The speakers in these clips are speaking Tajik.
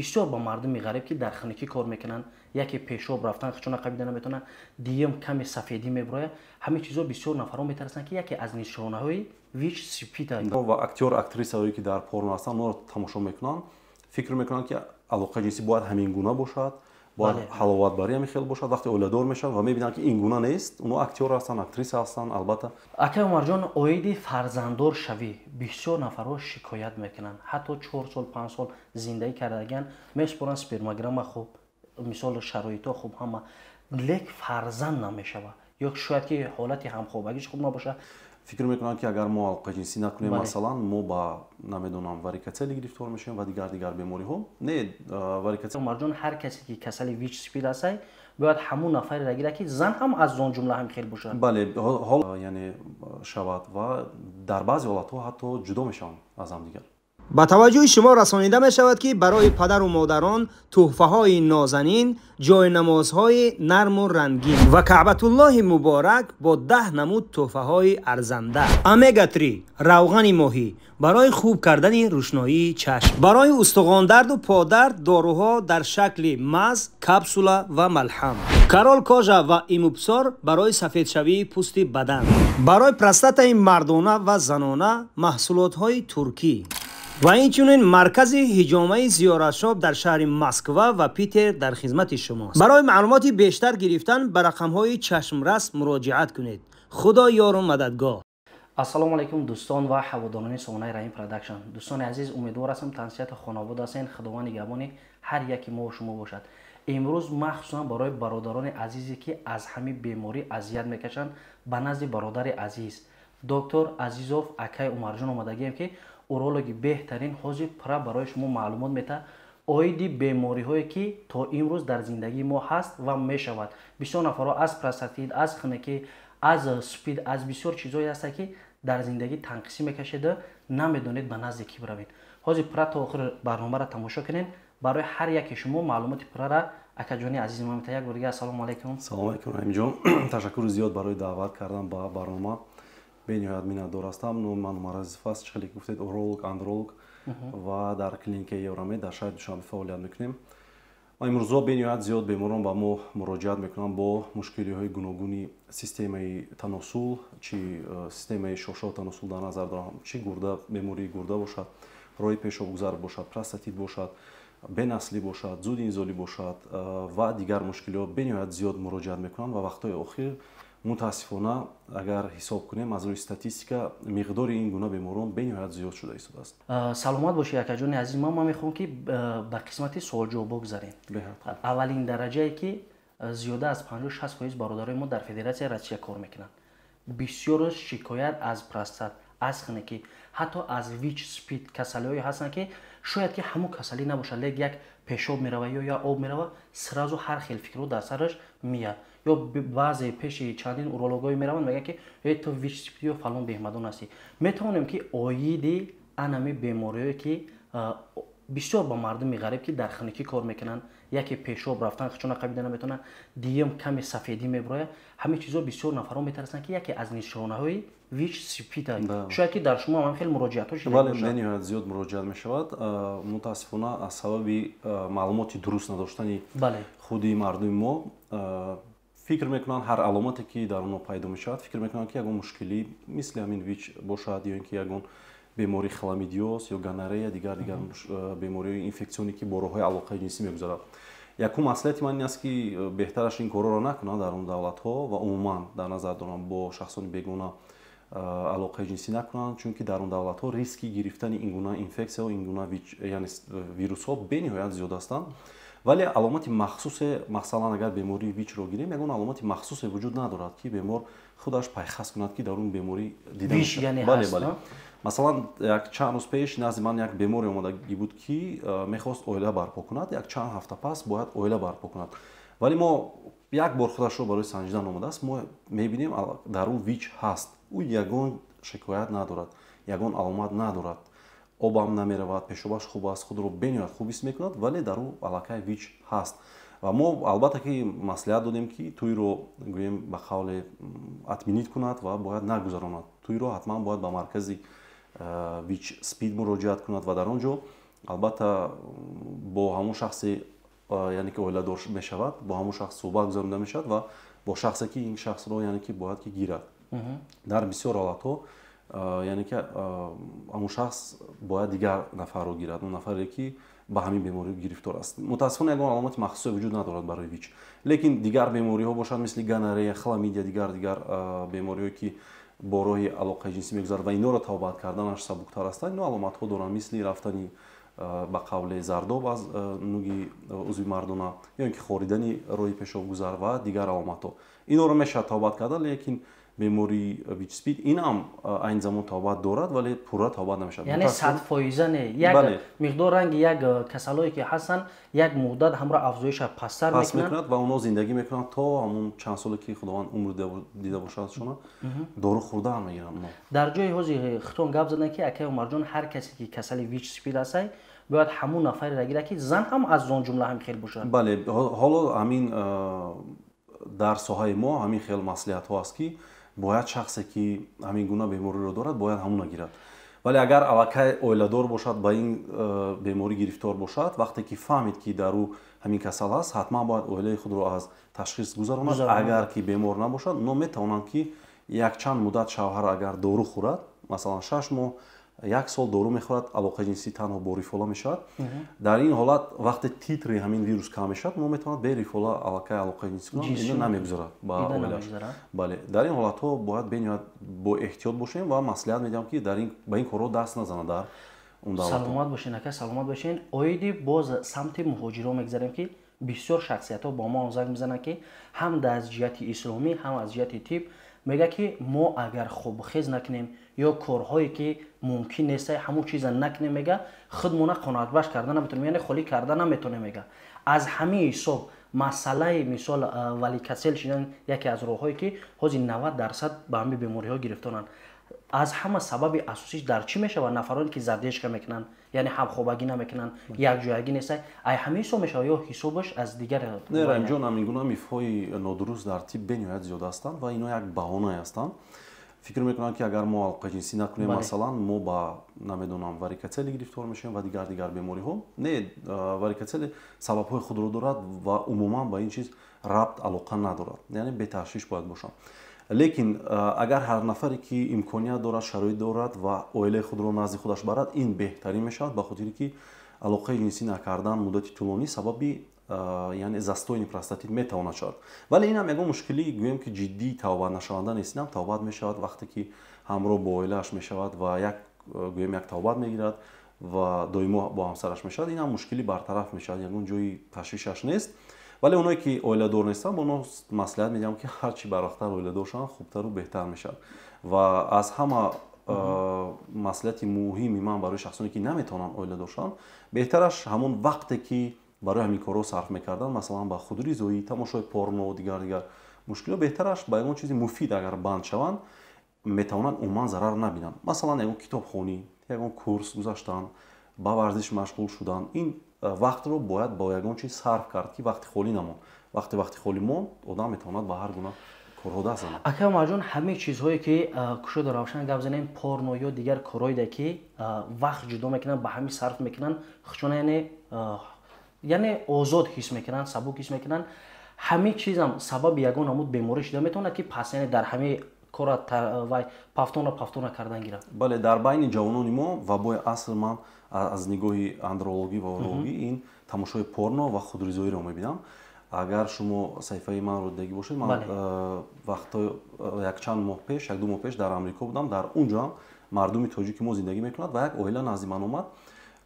Бисёр ба мардуми ғариб, ки дар хунукӣ кор мекунанд, яке пешоб рафтан хучона қабида наметавонанд, дуюм каме сафедӣ меброяд. Ҳамин чизо бисёр нафарон метарсанд, ки яке аз нишонаҳои ВИЧ СПИД. Ва актёр, актрисаҳое, ки дар порно ҳастанд, онро тамошо мекунанд, фикр мекунанд, ки алоқаи ҷинсӣ бояд ҳамин гуна бошад, бояд ҳаловатбарӣ ҳамин хел бошад. Вақте оиладор мешаванд ва мебинанд, ки ин гуна нест, онҳо актёр ҳастанд, актриса ҳастанд, албатта. Акай Умарҷон, оиди фарзанддор шавӣ бисёр нафарҳо шикоят мекунанд. Ҳатто 4 сол, 5 сол зиндагӣ кардагиан, месупоранд спермограмма, хуб, мисол, шароитҳо хуб, ҳама, лек фарзанд намешавад. Ё шояд ки ҳолати ҳамхобагиш хуб набошад. Фикр мекунанд, ки агар мо алоқаи ҷинсӣ накунем, масалан, мо ба, намедонам, варикоцеле гирифтор мешавем ва дигар дигар бемориҳо. Не, варикоцеле Умарҷон, ҳар касе ки касали ВИЧ СПИД ҳастай, бояд ҳамун нафареро гирад, ки зан ҳам аз он ҷумла ҳам хел бошад? Бале, ҳол яъне шавад ва дар баъзе ҳолатҳо ҳатто ҷудо мешаванд аз ҳамдигар. Ба таваҷҷӯҳи шумо расонида мешавад, ки барои падару модарон тӯҳфаҳои нозанин, ҷойнамозҳои нарму рангин ва Каъбатуллоҳи муборак бо 10 намуд тӯҳфаҳои арзанда, омега-3, равғани моҳӣ барои хуб кардани рӯшноии чашм, барои устухондарду подард доруҳо дар шакли маз, капсула ва малҳам, Корол Кожа ва Имупсор барои сафедшавии пӯсти бадан, барои простатаи мардона ва занона маҳсулотҳои туркӣ ва инчунин маркази ҳиҷомаи Зиёратшоб дар шаҳри Москва ва Питер дар хизмати шумост. Барои маълумоти бештар гирифтан ба рақамҳои чашмрас муроҷиат кунед. Худо ёру мададгоҳ. Ассалому алайкум, дӯстон ва ҳаводорони сомонаи Раҳим Продакшн. Дӯстони азиз, умедвор ҳастам, тансиҳату хонобод ҳастен. Худованди нигаҳбони ҳар яки мо шумо бошад. Имрӯз махсусан барои бародарони азизе, ки аз ҳамин беморӣ азият мекашанд, ба назди бародари азиз доктор Азизов акай Умарҷон омадагием, ки урологи беҳтарин, ҳозир пурра барои шумо маълумот метаҳад оиди бемориҳое, ки то имрӯз дар зиндагии мо ҳаст ва мешавад. Бисёр нафарҳо аз простатит, аз хунукӣ, аз спид, аз бисёр чизҳое ҳастанд, ки дар зиндагӣ танқисӣ мекашеда, намедонед ба назди кӣ биравед. Ҳозир пурра то охир барномаро тамошо кунед. Барои ҳар яке шумо маълумоти пуррара акаҷони азизи ман мета. Як бор дига ассалому алайкум. Салому алайкум, Раҳимҷон. Ташаккури зиёд барои даъват кардан ба барнома, бениҳоят миннатдор ҳастам. Номи ман Умар Азизов аст, чӣ хеле гуфтед, уролог, андролог ва дар клиникаи Евромед дар шаҳри Душанбе фаъолият мекунем. Ва имрӯзҳо бениҳоят зиёд беморон ба мо муроҷиат мекунанд бо мушкилиҳои гуногуни системаи таносул, чи системаи шошао таносул дар назар дорам, чи гурда, бемории гурда бошад, роҳи пешобгузар бошад, простатит бошад, бенаслӣ бошад, зудинзолӣ бошад ва дигар мушкилиҳо. Бениҳоят зиёд муроҷиат мекунанд ва вақтҳои охир, мутаассифона, агар ҳисоб кунем аз рӯи статистика, миқдори ин гуна беморон бениҳоят зиёд шуда истодааст. Саломат бошед, акаҷони азиз. Ман мехоҳам, ки ба қисмати суолҷавобҳо гузарем. Аввалин дараҷае, ки зиёда аз 50-60% бародарои мо дар Федератсияи Россия кор мекунанд, бисёрш шикоят аз простат, аз хунукӣ, ҳатто аз ВИЧ, СПИД, касалиҳое ҳастанд, ки шояд ки ҳамун касалӣ набошад, лек як пешоб мерава ё як об мерава, сразу ҳар хел фикрҳо дар сараш меяд. Ё баъзе пеши чандин урологҳое мераванд, мегӯянд, ки э, ту ВИЧ, СПИД ё фалон беҳмадон ҳастӣ. Метавонем, ки оиди анами бемориҳое, ки бисёр ба мардуми ғариб, ки дар хунукӣ кор мекунанд, яке пешоб рафтан хучона қабида наметавонанд, дуюм каме сафедӣ меброяд, ҳамин чизо бисёр нафарҳо метарсанд, ки яке аз нишонаҳои ВИЧ СПИД. Шояд ки дар шумо ҳам хеле муроҷиатҳо шуда? Бале, бениҳоят зиёд муроҷиат мешавад. Мутаассифона, аз сабаби маълумоти дуруст надоштани худи мардуми мо, фикр мекунанд, ҳар аломате, ки дар онҳо пайдо мешавад, фикр мекунанд, ки ягон мушкилӣ мисли ҳамин ВИЧ бошад ё ин ки ягон бемории хламидиоз ё гонорея, дигар дигар бемориҳои инфексионӣ, ки бо роҳҳои алоқаи ҷинсӣ мегузарад. Якум маслиҳати ман ин аст, ки беҳтараш ин корҳоро накунанд дар он давлатҳо ва умуман, дар назар дорам, бо шахсони бегона алоқаи ҷинсӣ накунанд, чунки дар он давлатҳо риски гирифтани ин гуна инфексияҳо, ин гуна, яъне вирусҳо бениҳоят зиёд ҳастанд. Вале аломати махсусе, масалан, агар бемории ВИЧро гирем, ягон аломати махсусе вуҷуд надорад, ки бемор худаш пайхас кунад, ки дар он беморӣ дида. Бале, масалан, як чанд рӯз пеш назди ман як беморе омадагӣ буд, ки мехост оила барпо кунад, як чанд ҳафта пас бояд оила барпо кунад, вале мо як бор худашро барои санҷидан омадааст. Мо мебинем, дар ӯ ВИЧ ҳаст. Ӯ ягон шикоят надорад, ягон аломат надорад, обам намеравад, пешобаш хуб аст, худро бениҳоят хуб ҳис мекунад, вале дар ӯ аллакай ВИЧ ҳаст. Ва мо, албатта, ки маслиҳат додем, ки тӯйро, гӯем, ба қавле, отменить кунад ва бояд нагузаронад тӯйро, ҳатман бояд ба маркази ВИЧ СПИД муроҷиат кунад ва дар он ҷо Албатта, бо ҳамон шахсе, яъне ки оиладор мешавад, бо ҳамон шахс суҳбат гузаронида мешавад ва бо шахсе ки ин шахсро, яъне ки бояд ки гирад. Дар бисёр ҳолатҳо, яъне ки ҳамон шахс бояд дигар нафарро гирад, он нафаре ки ба ҳамин беморӣ гирифтор аст. Мутаассифона, ягон аломати махсусе вуҷуд надорад барои ВИЧ, лекин дигар бемориҳо бошад, мисли гонорея, хламидия, дигар бемориҳое ки бо роҳи алоқаи ҷинсӣ мегузарад ва инҳоро табобат карданаш сабуктар ҳастанд, ино аломатҳо доранд, мисли рафтани, ба қавле, зардоб аз нуги узви мардона ё ин ки хоридани роҳи пешобгузар ва дигар аломатҳо. Инҳоро мешавад табобат карда, лекин бемории ВИЧ-СПИД ин ҳам айни замон табобат дорад, вале пурра табобат намешавад. Яъне 100%-а не, як миқдор, ранги як касалое ки ҳастанд, як муддат ҳамроҳ афзоиша пасттар мекунад ва онҳо зиндагӣ мекунанд то ҳамон чанд соле ки Худованд умр дида бошадшона, дору хӯрдаам мегиранд. Дар ҷои ҳозир хитон гап задан ки, акай Умарҷон, ҳар касе ки касали ВИЧ СПИД ҳастай, бояд ҳамун нафареро гирад, ки зан ҳам аз он ҷумла ҳам хел бошад. Бале, ҳоло ҳамин дар соҳаи мо ҳамин хел маслиҳатҳо аст, ки бояд шахсе ки ҳамин гуна бемориро дорад, бояд ҳамуна гирад. Вале агар аллакай оиладор бошад, ба ин беморӣ гирифтор бошад, вақте ки фаҳмид, ки дар ӯ ҳамин касал аст, ҳатман бояд оилаи худро аз ташхис гузаронад. Агар ки бемор набошад, онҳо метавонанд, ки якчанд муддат шавҳар агар дору хӯрад, масалан, 6 моҳ, як сол дору мехӯрад, алоқаи ҷинсӣ танҳо бо рифола мешавад. Дар ин ҳолат, вақте титри ҳамин вирус кам мешавад, онҳо метавонад бе рифола аллакай алоқаи ҷинсӣ кунанд, ина намегузарад ба оилааш. Бале, дар ин ҳолатҳо бояд бениҳоят бо эҳтиёт бошем ва маслиҳат медиҳам, ки ба ин корҳо даст назанад дар он давлатҳо. Саломат бошен, ака, саломат бошен. Оиди боз самти муҳоҷиро мегзарем, ки бисёр шахсиятҳо бо мо занг мезананд, ки ҳам аз ҷиҳати исломӣ, ҳам аз ҷиҳати тиб мегӯяд, ки мо агар хобхез накунем ё корҳое ки мумкин нест, ҳамун чиза накунем, мега, худмона қаноатбахш карда наметонем, яъне холӣ карда наметонем, мега. Аз ҳамин ҳисоб масъалаи, мисол, варикосел шидан яке аз роҳҳое ки ҳозир 90% ба ҳамин бемориҳо гирифторанд. Аз ҳама сабаби асосиш дар чӣ мешавад? Нафароне ки задержка мекунанд, яъне ҳамхобагӣ намекунанд, якҷоягӣ нест, ай ҳамин ҳисоб мешавад ё ҳисобаш аз дигар? Не, Раимҷон, ҳамин гуна мифҳои нодуруст дар тиб бениҳоят зиёд ҳастанд ва ино як баҳонае ҳастанд. Фикр мекунанд, ки агар мо алоқаи ҷинсӣ накунем, масалан, мо ба, намедонам, варикоцеле гирифтор мешавем ва дигар бемориҳо. Не, варикоцеле сабабҳои худро дорад ва умуман ба ин чиз рабт, алоқа надорад, яъне беташвиш бояд бошанд. Лекин агар ҳар нафаре ки имконият дорад, шароит дорад ва оилаи худро назди худаш барад, ин беҳтарин мешавад, ба хотире ки алоқаи ҷинсӣ накардан муддати тӯлонӣ сабаби, яъне застойный простатит метавонад шавад. Вале инам ягон мушкилӣ, гӯем, ки ҷиддӣ табобат нашаванда нест. Инам табобат мешавад, вақте ки ҳамроҳ бо оилааш мешавад ва як, гӯем, як табобат мегирад ва доимо бо ҳамсараш мешавад, инам мушкилӣ бартараф мешавад, ягон ҷои ташвишаш нест. Вале оное ки оиладор нестанд, ба онҳо маслиҳат медиҳам, ки ҳарчи барвақттар оиладор шаванд, хубтару беҳтар мешавад. Ва аз ҳама маслиҳати муҳими ман барои шахсоне ки наметавонанд оиладор шаванд: беҳтараш ҳамон вақте ки барои ҳамин корҳо сарф мекарданд, масалан, ба худризоӣ, тамошои порно, дигар мушкилиҳо, беҳтараш ба ягон чизи муфид агар банд шаванд, метавонанд умуман зарар набинанд. Масалан, ягон китобхонӣ, ягон курс гузаштан, ба варзиш машғул шудан. Ин вақтро бояд бо ягон чиз сарф кард, ки вақти холӣ намонд. Вақте холӣ монд, одам метавонад ба ҳар гуна корҳо даст занад. Ака Умарҷон, ҳамаи чизҳое ки кушода равшан гап занем, порно ё дигар корҳое ки вақт ҷудо мекунанд, ба ҳамин сарф мекунанд, худшона яъне озод ҳис мекунанд, сабук ҳис мекунанд, ҳамин чизам сабаби ягон намуд беморӣ шуда метавонад, ки пас, яъне дар ҳамаи кора вай пафтона пафтона кардан гирад? Бале, дар байни ҷавонони мо вабои аср ман аз нигоҳи андрологӣ ва урологӣ ин тамошои порно ва худризоиро мебинам. Агар шумо саҳифаи манро дидагӣ бошед, ман вақтҳо якчанд моҳ пеш, як-ду моҳ пеш дар Амрико будам. Дар он ҷо ҳам мардуми тоҷики мо зиндагӣ мекунад ва як оила назди ман омад,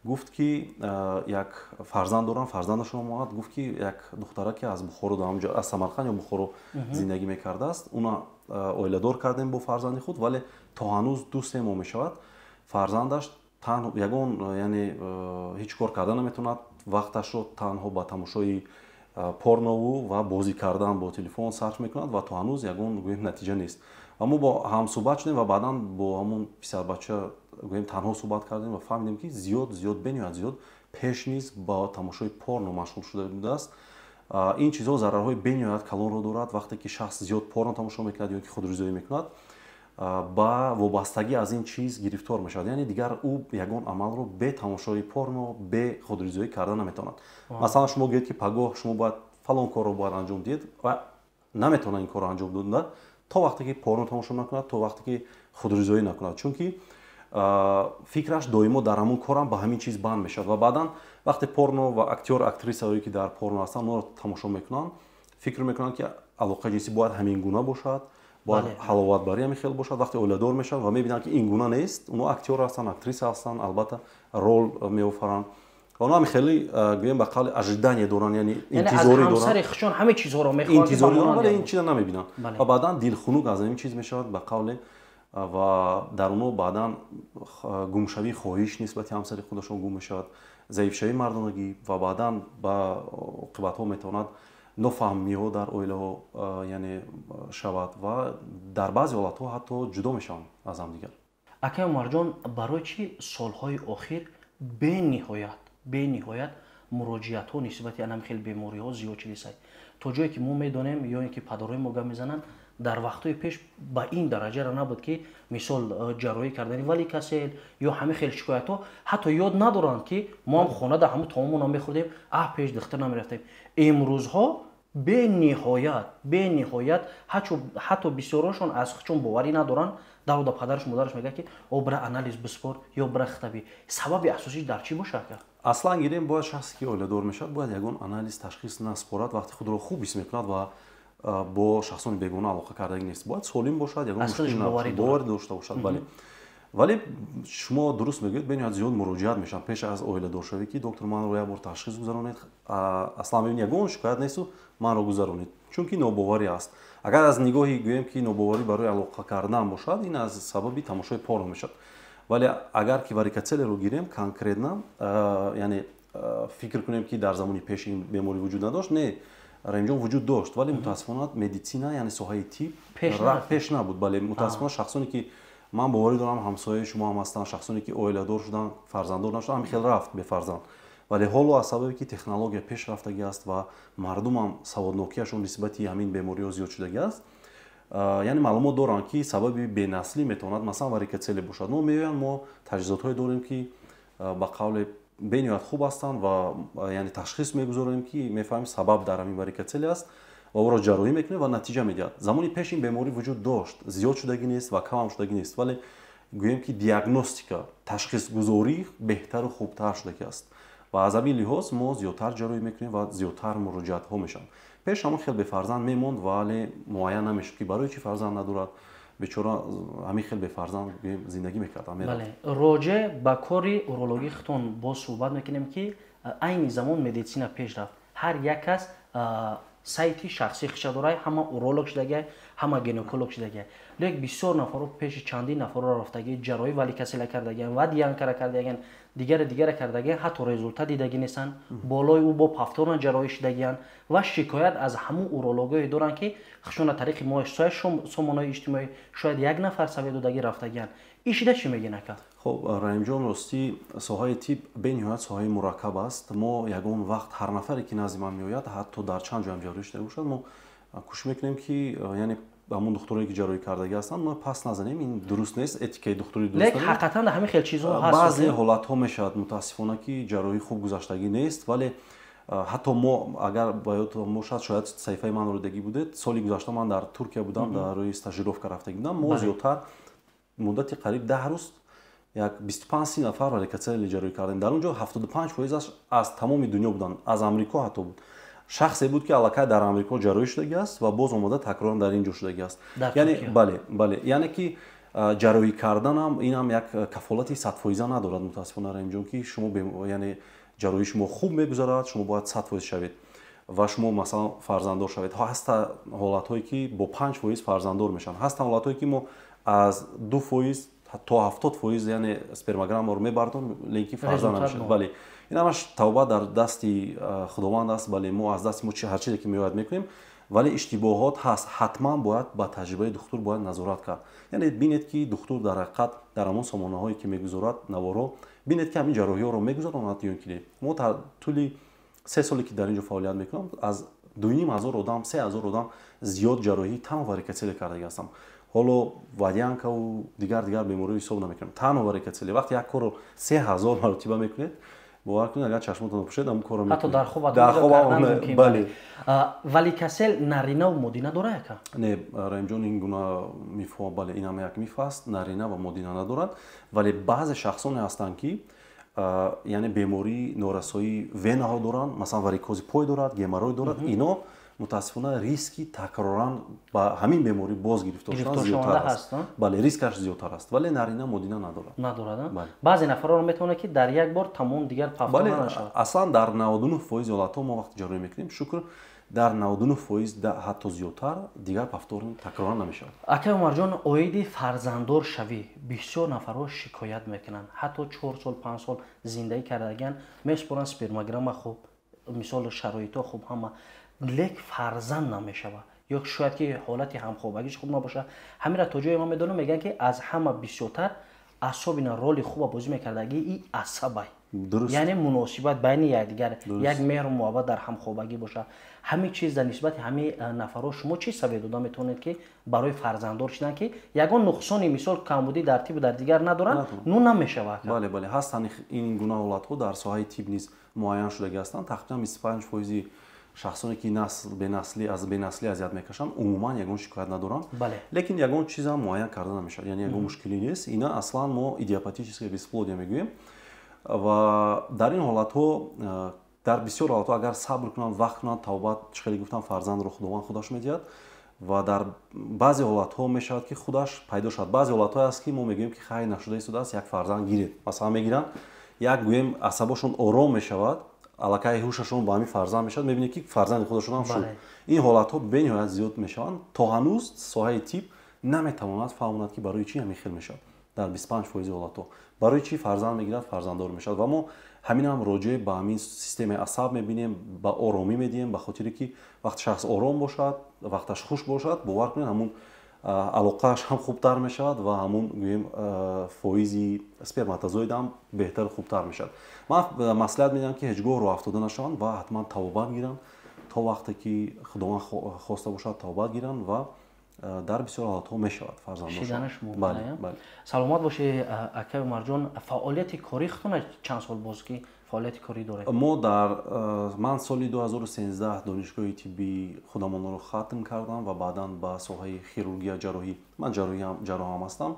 гуфт, ки як фарзанд дорам. Фарзандашон омад, гуфт, ки як духтараке аз Бухоро, аз Самарқанд ё Бухоро зиндагӣ мекардааст, уна оиладор кардем бо фарзанди худ, вале то ҳанӯз 2-3 моҳ мешавад, фарзандаш танҳо ягон, яъне ҳеҷ кор карда наметавонад, вақташро танҳо ба тамошои порнову ва бозӣ кардан бо телефон сарф мекунад ва то ҳанӯз ягон, гӯем, натиҷа нест. Ва мо бо ҳам суҳбат шудем ва баъдан бо ҳамон писарбача, гӯем, танҳо суҳбат кардем ва фаҳмидем, ки зиёд, зиёд, бениҳоят зиёд пеш низ ба тамошои порно машғул шуда будааст. Ин чизҳо зарарҳои бениҳоят калонро дорад. Вақте ки шахс зиёд порно тамошо мекунад ё ки худризоӣ мекунад. ба вобастагӣ аз ин чиз гирифтор мешавад. Яъне дигар ӯ ягон амалро бе тамошои порно, бе худризоӣ карда наметавонад. Масалан, шумо гӯед, ки пагоҳ шумо бояд фалон корро бояд анҷом диҳед, ва наметавонад ин корро анҷом дода то вақте ки порно тамошо накунад, то вақте ки худризоӣ накунад, чунки фикраш доимо дар ҳамон корам ба ҳамин чиз банд мешавад. Ва баъдан вақте порно ва актёр, актрисаҳое ки дар порно ҳастанд, онро тамошо мекунанд, фикр мекунанд, ки алоқаи ҷинсӣ бояд ҳамин гуна бошад, бояд ҳаловатбарӣ ҳамин хел бошад. Вақте оиладор мешаванд ва мебинанд, ки ин гуна нест, онҳо актёр ҳастанд, актриса ҳастанд, албатта рол меофаранд ва онҳо ҳамин хеле, гӯем, ба қавли ожидание доранд, яъне интизорӣ доранд, ҳамин чизҳоро мехоҳанд, интизорӣ доранд, вале ин чиза намебинанд ва баъдан дилхунук аз ҳамин чиз мешавад, ба қавле, ва дар онҳо баъдан гумшавии хоҳиш нисбати ҳамсари худашон гум мешавад, заифшавии мардонагӣ ва баъдан ба оқибатҳо метавонад нофаҳмиҳо дар оилаҳо, яъне, шавад ва дар баъзе ҳолатҳо ҳатто ҷудо мешаванд аз ҳамдигар. Акай Умарҷон, барои чӣ солҳои охир бениҳоят муроҷиатҳо нисбати анам хел бемориҳо зиёд шудисай? То ҷое ки мо медонем ё ин ки падарои мо гап мезананд, дар вақтҳои пеш ба ин дараҷара набуд, ки мисол ҷарроҳӣ кардани варикосел ё ҳамин хел шикоятҳо ҳатто ёд надоранд, ки мо ҳам хонада ҳамун таомона мехӯрдем, аҳ, пеш духтар намерафтем. Имрӯзҳо бениҳоят ҳатто бисёрошон аз худшон боварӣ надоранд, дарода падараш, модараш мегӯяд, ки о, бира анализ биспор ё бира хитабӣ. Сабаби асосиш дар чӣ бошад, ака? Аслан гирем, бояд шахсе ки оиладор мешавад, бояд ягон анализ, ташхис наспорад. Вақте худро хуб ҳис мекунад ва бо шахсони бегона алоқа кардагӣ нест, бояд солим бошад, ягон боварӣ дошта бошад. Бале, вале шумо дуруст мегӯед, бениҳоят зиёд муроҷиат мешаванд пеш аз оиладоршавӣ, ки доктор, манро як бор ташхис гузаронед, аслан мебинед, ягон шикоят несту, манро гузаронед, чунки нобоварӣ аст. Агар аз нигоҳи гӯем, ки нобоварӣ барои алоқа кардан бошад, ин аз сабаби тамошои порно мешавад. Вале агар ки варикоцелеро гирем конкретно, яъне фикр кунем, ки дар замони пеш ин беморӣ вуҷуд надошт, не, Раҳимҷон, вуҷуд дошт, вале мутаассифона медицина, яъне соҳаи тиб пеш набуд. Бале, мутаассифона шахсоне ки ман боварӣ дорам, ҳамсояи шумо ҳам ҳастанд, шахсоне ки оиладор шуданд, фарзанддор нашуданд, ҳамин хел рафт бефарзанд. Вале ҳоло аз сабабе ки технология пеш рафтагӣ аст ва мардумам саводнокиашон нисбати ҳамин бемориҳо зиёд шудагӣ аст, яъне маълумот доранд, ки сабаби бенаслӣ метавонад, масалан, варикоцеле бошад. Мо меоянд, мо таҷҳизотҳое дорем, ки ба қавле бениҳоят хуб ҳастанд ва, яъне, ташхис мегузорем, ки мефаҳмем, сабаб дар ҳамин варикоцеле аст ва ӯро ҷарроҳӣ мекунем ва натиҷа медиҳад. Замони пеш ин беморӣ вуҷуд дошт, зиёд шудагӣ нест ва камам шудагӣ нест, вале гӯем, ки диагностика, ташхисгузорӣ беҳтару хубтар шудагӣ аст ва аз ҳамин лиҳоз мо зиёдтар ҷарроҳӣ мекунем ва зиёдтар муроҷиатҳо мешаванд. Пеш ҳамон хел бефарзанд мемонд, вале муайян намешуд, ки барои чӣ фарзанд надорад. Бечора ҳамин хел бефарзанд зиндагӣ мекард. Бале, роҷеъ ба кори урологии худтон боз суҳбат мекунем, ки айни замон медицина пеш рафт, ҳар як кас сайти шахсии хиша дорад, ҳама уролог шудагиай, ҳама гинеколог шудагиай. Лек бисёр нафарро пеши чандин нафарро рафтагӣ, ҷарроҳӣ варикосела кардагиан ва диянкара кардагиан, дигаре дигара кардагиан, ҳатто результат дидагӣ нестанд. Болои ӯ бо повторно ҷарроҳӣ шудагиан ва шикоят аз ҳамун урологое доранд, ки хушона тариқи мо сомонаҳои иҷтимоӣ шояд як нафар савия додагӣ рафтагиан. Ишида чӣ мегӯен, ака? Хуб, Раҳимҷон, ростӣ, соҳаи тиб бениҳоят соҳаи мураккаб аст. Мо ягон вақт ҳар нафаре ки назди ман меояд, ҳатто дар чанд ҷоям ҷарроҳӣ шуда бошад, мо кӯшиш мекунем, ки, яъне, ҳамон духтуроне ки ҷарроҳӣ кардагӣ ҳастанд, мо пас назанем. Ин дуруст нест, этикаи духтури дуруст. Лек ҳақиқатан ҳамин хел чизҳо ҳаст. Баъзе ҳолатҳо мешавад, мутаассифона, ки ҷарроҳӣ хуб гузаштагӣ нест, вале ҳатто мо, агар ба ёдтон бошад, шояд саҳифаи манро дидагӣ будед, соли гузашта ман дар Туркия будам, дар рӯи стажировка рафтагӣ будам. Мо зиёдтар муддати қариб 10 рӯз як 25-30 нафар варикоцеле ҷарроҳӣ кардем. Дар он ҷо 75 фоизаш аз тамоми дунё буданд, аз Амрико ҳатто буд. Шахсе буд, ки аллакай дар Амрико ҷарроҳӣ шудагӣ аст ва боз омода такроран дар ин ҷо шудагӣ аст. Яъне, бале, яъне ки ҷарроҳӣ карданам инам як кафолати 100-фоиза надорад, мутаассифона, Раҳимҷон, ки шумо, яъне, ҷарроҳии шумо хуб мегузарад, шумо бояд 100% шавед ва шумо, масалан, фарзанддор шавед. Ҳаста ҳолатҳое, ки бо 5% фарзанддор мешаванд, ҳастанд ҳолатҳое, ки мо аз 2% то 70%, яъне, спермограммаро мебардорем, лекин фарзанд намешавад. Бале, ин ҳамаш тавба дар дасти Худованд аст. Бале, мо аз дасти мо ҳар чизе ки меояд, мекунем, вале иштибоҳот ҳаст. Ҳатман бояд ба таҷрибаи духтур бояд назорат кард, яъне бинед, ки духтур дар ҳақиқат дар ҳамон сомонаҳое ки мегузорад наворо, бинед, ки ҳамин ҷарроҳиҳоро мегузаронад ё ки не. Мо тӯли 3 соле ки дар ин ҷо фаъолият мекунам, аз 2500 одам, 3000 одам зиёд ҷарроҳии танҳо варикоцеле кардагӣ ҳастам. Ҳоло водянкаву дигар дигар бемориҳо ҳисоб намекунем. Танҳо варикоцеле. Вақте як корро 3000 маротиба мекунед, бовар кунед, агар чашмотонро пӯшед, ҳамон корро мекунед. Ҳатто дар хоб дар хоб, бале. Варикоцел наринаву модина дорад яка? Не, Раҳимҷон, ин гуна мифҳо, бале, ин ҳам як миф аст, нарина ва модина надорад, вале баъзе шахсоне ҳастанд, ки яъне бемории норасоии венаҳо доранд, масалан, варикози пой дорад, геморрой дорад, ино мутаассифона риски такроран ба ҳамин беморӣ боз гирифтор шудан зиёдтар аст. Бале, рискаш зиёдтар аст, вале нарина модина надорад. Надорад. Баъзе нафарро метавонад, ки дар як бор тамом дигар повтор нашавад. Аслан дар 99% ҳолатҳо мо вақти ҷарроҳӣ мекунем, шукр, дар 99% ҳатто зиёдтар дигар повтор такроран намешавад. Акай Умарҷон, оиди фарзанддор шавӣ бисёр нафарҳо шикоят мекунанд. Ҳатто 4 сол, 5 сол зиндагӣ кардагиан, месупоранд спермограмма хуб, мисол, шароитҳо хуб, ҳама, лек фарзанд намешавад. Ё шояд ки ҳолати ҳамхобагиш хуб набошад. Ҳамира то ҷое ман медонам, мегӯянд, ки аз ҳама бисёртар асобина роли хуба бозӣ мекардаги и асабай, яъне муносибат байни якдигар, як меҳру муҳаббат дар ҳамхобагӣ бошад. Ҳамин чиз дар нисбати ҳамин нафарҳо шумо чӣ совет дода метавонед, ки барои фарзанддор шудан, ки ягон нуқсони, мисол, камбудӣ дар тибу дар дигар надоранд, ну намешавад? Бале, ҳастанд ин гуна ҳолатҳо, дар соҳаи тиб низ муайян шудагӣ ҳастанд. Тақрибан 25 фоизи шахсоне, ки бенаслӣ, аз бенаслӣ азият мекашанд, умуман ягон шикоят надоранд, лекин ягон чизам муайян карда намешавад, яъне ягон мушкилӣ нест. Ина аслан мо идиопатическое бесплодие мегӯем ва дар ин ҳолатҳо, дар бисёр ҳолатҳо, агар сабр кунанд, вақт кунанд, тавбат, чӣ хеле гуфтам, фарзандро Худованд худаш медиҳад ва дар баъзе ҳолатҳо мешавад, ки худаш пайдо шавад. Баъзе ҳолатҳое аст, ки мо мегӯем, ки хай, нашуда истодааст, як фарзанд гиред. Масалан, мегиранд, як гӯем, асабошон ором мешавад, аллакай ҳушашон ба ҳамин фарзанд мешавад, мебинед, ки фарзанди худашон ҳам шуд. Ин ҳолатҳо бениҳоят зиёд мешаванд. То ҳанӯз соҳаи тиб наметавонад фаҳмонад, ки барои чӣ ҳамин хел мешавад. Дар 25 фоизи ҳолатҳо барои чӣ фарзанд мегирад, фарзанддор мешавад ва мо ҳаминам роҷеъ ба ҳамин системаи асаб мебинем, ба оромӣ медиҳем, ба хотире ки вақте шахс ором бошад, вақташ хуш бошад, бовар кунед, ҳамун алоқааш ҳам хубтар мешавад ва ҳамун, гӯем, фоизи сперматозоид ҳам беҳтару хубтар мешавад. Ман маслиҳат медиҳам, ки ҳеҷ гоҳ роҳафтода нашаванд ва ҳатман табобат гиранд, то вақте ки Худованд хоста бошад, табобат гиранд ва дар бисёр ҳолатҳо мешавад. Фарзандшиданаш. Саломат бошед, акай Умарҷон. Фаъолияти кории худтона чанд сол боз ки фаъолияти корӣ доред? Мо дар ман соли 2013 донишгоҳи тиббии худамонро хатм кардам ва баъдан ба соҳаи хирургия, ҷарроҳӣ, ман ҷарроҳам ҳастам,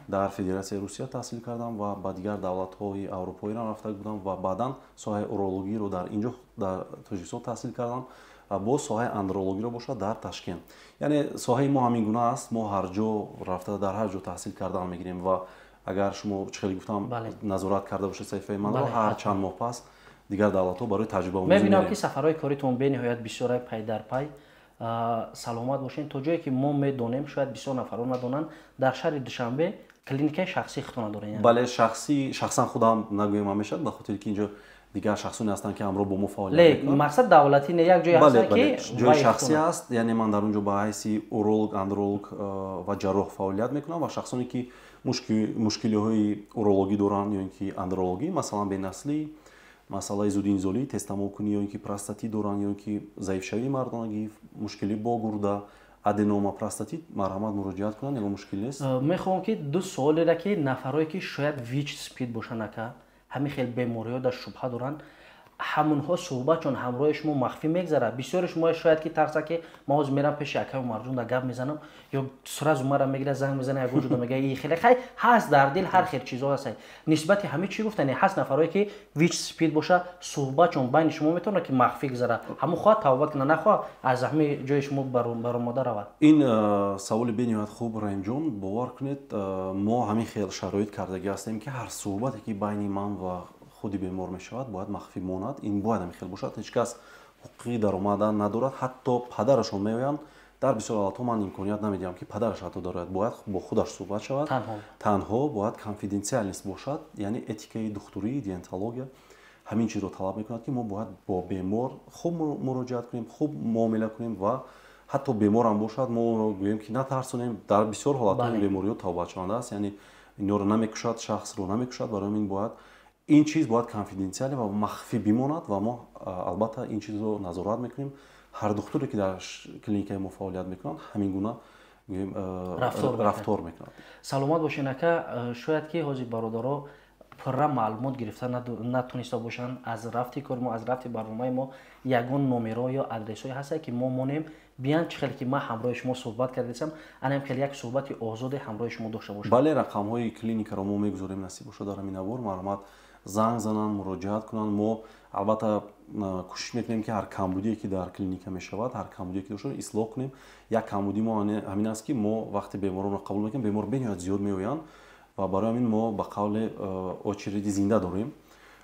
дар Федератсияи Русия таҳсил кардам ва ба дигар давлатҳои аврупоиро рафта будам ва баъдан соҳаи урологиро дар инҷо, дар Тоҷикистон таҳсил кардам ва боз соҳаи андрологиро бошад дар Ташкент. Яъне соҳаи мо ҳамин гуна аст, мо ҳар ҷо рафта, дар ҳар ҷо таҳсил кардан мегирем ва агар шумо, чӣ хеле гуфтам, назорат карда бошед саҳифаи манро, ҳар чанд моҳ пас дигар давлатҳо барои таҷрибаомӯзӣ. Мебинам, ки сафарҳои коритон бениҳоят бисёрай, пай дар пай. Саломат бошед. То ҷое ки мо медонем, шояд бисёр нафарҳо надонанд, дар шаҳри Душанбе клиникаи шахсии худтона доред? Бале, шахсӣ, шахсан худам нагӯем ҳам мешавад, ба хотире ки инҷо дигар шахсоне ҳастанд, ки ҳамроҳ бо мо фаъолият. Мақсад давлатӣ не, як ҷое ҳастанд, ки ҷои шахсӣ аст. Яъне ман дар он ҷо ба ҳайси уролог, андролог ва ҷарроҳ фаъолият мекунам ва шахсоне, ки мушкилиҳои урологӣ доранд ё ин ки андрологӣ, масалан, бенаслӣ, масъалаи зудинзолӣ, тезтамокунӣ, ё ин ки простатит доранд, ё ин ки заифшавии мардонагӣ, мушкилӣ бо гурда, аденома, простатит, марҳамат, муроҷиат кунанд, ягон мушкил нест. Мехоҳам, ки ду суолеро, ки нафарое, ки шояд ВИЧ, СПИД бошанд, ака, ҳамин хел бемориҳо дар шубҳа доранд, ҳамонҳо суҳбатшон ҳамроҳи шумо махфӣ мегзарад? Бисёри шумо шояд ки тарса, ки ман ҳозир мерам пеши акай Умарҷон, да гап мезанам, ё сразу мара мегира, занг мезана, ягон ҷудо мега, и хеле хай ҳаст, дар дил ҳар хел чизҳо ҳаст. Нисбати ҳамин чӣ гуфтани ҳаст? Нафарое, ки ВИЧ, СПИД боша, суҳбатшон байни шумо метавонад, ки махфӣ гузарад? Ҳамон хоҳад тавбат кунад, нахоҳад, аз ҳамин ҷои шумо баромода равад. Ин саволи бениҳоят хуб, Раҳимҷон. Бовар кунед, мо ҳамин хел шароит кардагӣ ҳастем, ки ҳар суҳбате, ки байни ман ва худи бемор мешавад, бояд махфӣ монад. Ин бояд ҳамин хел бошад. Ҳеҷ кас ҳуқуқи даромадан надорад, ҳатто падарашон меоянд. Дар бисёр ҳолатҳо ман имконият намедиҳам, ки падараш ҳатто дарояд. Бояд бо худаш суҳбат шавад танҳо, бояд конфиденциальность бошад. Яъне этикаи духтурӣ, деонтология ҳамин чизро талаб мекунад, ки мо бояд бо бемор хуб муроҷиат кунем, хуб муомила кунем ва ҳатто беморам бошад, мо ӯро гӯем, ки натарсонем. Дар бисёр ҳолатҳо бемориҳо тавбатшаванда аст, яъне инҳоро намекушад, шахсро намекушад. Барои ҳамин бояд ин чиз бояд конфиденциально ва махфӣ бимонад ва мо албатта ин чизро назорат мекунем. Ҳар духтуре, ки дар клиникаи мо фаъолият мекунанд, ҳамин гуна рафтор мекунад. Саломат бошед ака. Шояд ки ҳозир бародаро пурра маълумот гирифта натониста бошанд аз рафти кори мо, аз рафти барномаи мо. Ягон номерҳо ё адресҳое ҳастанд, ки мо монем, биён, чӣ хеле ки ман ҳамроҳи шумо суҳбат кардасам, анам хеле як суҳбати озоде ҳамроҳи шумо дошта бошам? Бале, рақамҳои клиникаро мо мегузорем, насиб бошад, дар ҳамин навор. Марҳамат, занг зананд, муроҷиат кунанд. Мо албатта кӯшиш мекунем, ки ҳар камбудие, ки дар клиника мешавад, ҳар камбудие, ки дошта, ислоҳ кунем. Як камбудии мо ҳамин аст, ки мо вақте беморонро қабул мекунем, бемор бениҳоят зиёд меоянд ва барои ҳамин мо ба қавле очереди зинда дорем,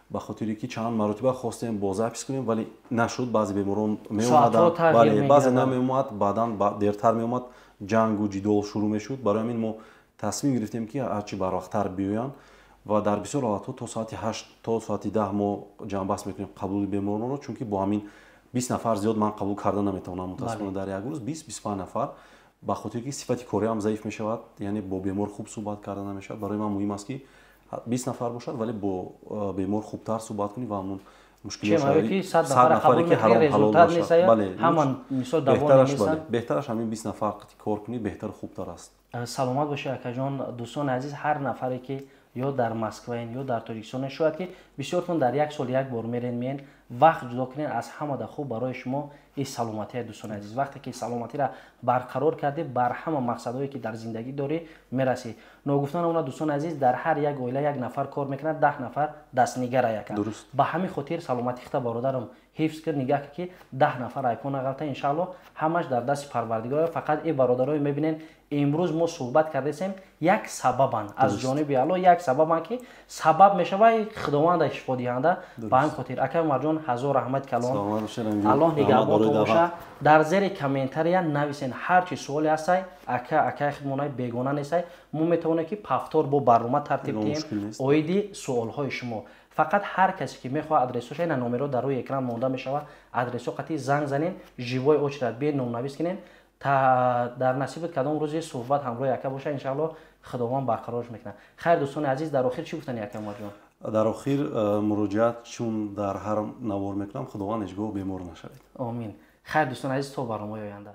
ба хотире ки чанд маротиба хостем бо запись кунем, вале нашуд. Баъзе беморон меомаданд, бале, баъзе намеомад, баъдан дертар меомад, ҷангу ҷидол шурӯъ мешуд. Барои ҳамин мо тасмим гирифтем, ки ҳарчи барвақттар биёянд ва дар бисёр ҳолатҳо то соати 8, то соати 10 мо ҷамъбаст мекунем қабули беморонро, чунки бо ҳамин 20 нафар зиёд ман қабул карда наметавонам, мутаассифона, дар як рӯз 20-25 нафар, ба хотире ки сифати кориам заиф мешавад, яъне бо бемор хуб суҳбат карда намешавад. Барои ман муҳим аст, ки 20 нафар бошад, вале бо бемор хубтар суҳбат кунӣ ва ҳамун мушкилиҳо ки ҳаром ҳалол бошад. Беҳтараш ҳамин 20 нафар кор кунӣ, беҳтар, хубтар аст. Саломат бошед, акаҷон. Дӯстони азиз, ҳар нафаре ки ё дар Москваен, ё дар Тоҷикистон, шояд ки бисёртон дар як сол як бор мерен, меен, вақт ҷудо кунед. Аз ҳамада хуб барои шумо и саломатия, дӯстони азиз. Вақте ки саломатиро барқарор кардӣ, бар ҳама мақсадҳое, ки дар зиндагӣ дорӣ, мерасӣ. Ногуфта намона, дӯстони азиз, дар ҳар як оила як нафар кор мекунад, 10 нафар дастнигара яка. Ба ҳамин хотир саломатӣ хита, бародарам, ҳифз кир, нигаҳ кир, ки 10 нафар айпо нағалта. Иншаалло, ҳамаш дар дасти Парвардигор. Фақат и бародарое мебинен, имрӯз мо суҳбат кардесем, як сабабанд аз ҷониби Алло, як сабабанд, ки сабаб мешава Худованда шифодиҳанда. Ба ҳамин хотир, ака Умарҷон, ҳазор раҳмат калон, Аллоҳ нигаҳбонтон боша. Дар зери комментария нависен ҳар чи суоле ҳастай. Ака акаи хидмонаи бегона нестай. Мо метавонем, ки повтор бо барнома тартиб диҳем оиди суолҳои шумо. Фақат ҳар касе ки мехоҳад, адресоша, ина номерҳо дар рӯи экран монда мешавад, адресҳо қатъи занг занен, живой очередь биед, номнавис кунен. Та дар насибат кадом рӯзи суҳбат ҳамроҳи ака боша, иншаалло, Худованд барқарорш мекунад. Хайр, дӯстони азиз, дар охир чӣ гуфтани, ака Умарҷон? Дар охир муроҷиат, чун дар ҳар навор мекунам: Худованд ҳеҷ гоҳ бемор нашавед. Омин. Хайр, дӯстони азиз, то барномаи оянда.